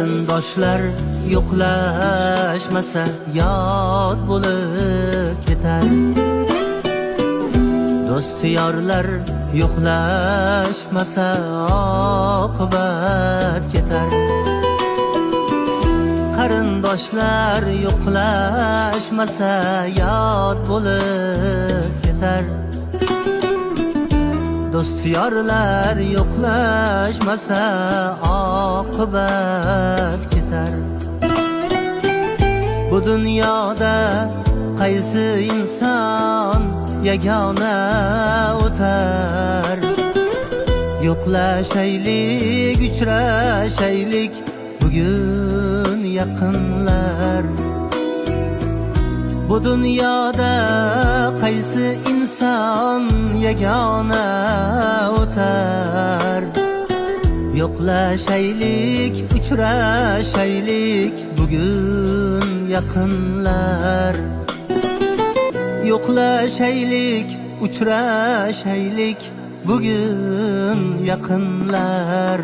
Qarindoshlar yo'qlashmasa yod bo'lib ketar. Do'st yorlar yo'qlashmasa oqibat ketar. Qarindoshlar yo'qlashmasa yod bo'lib ketar. Do'st yorlar yo'qlashmasa oqibat ketar. Bu dunyoda qaysi inson yagona o'tar? Yo'qlashaylik, uchrashaylik bugun yaqinlar. Bu dunyoda qaysi inson yagona o'tar? Yo'qlashaylik, uchrashaylik bugun yaqinlar. Yo'qlashaylik, uchrashaylik bugun yaqinlar.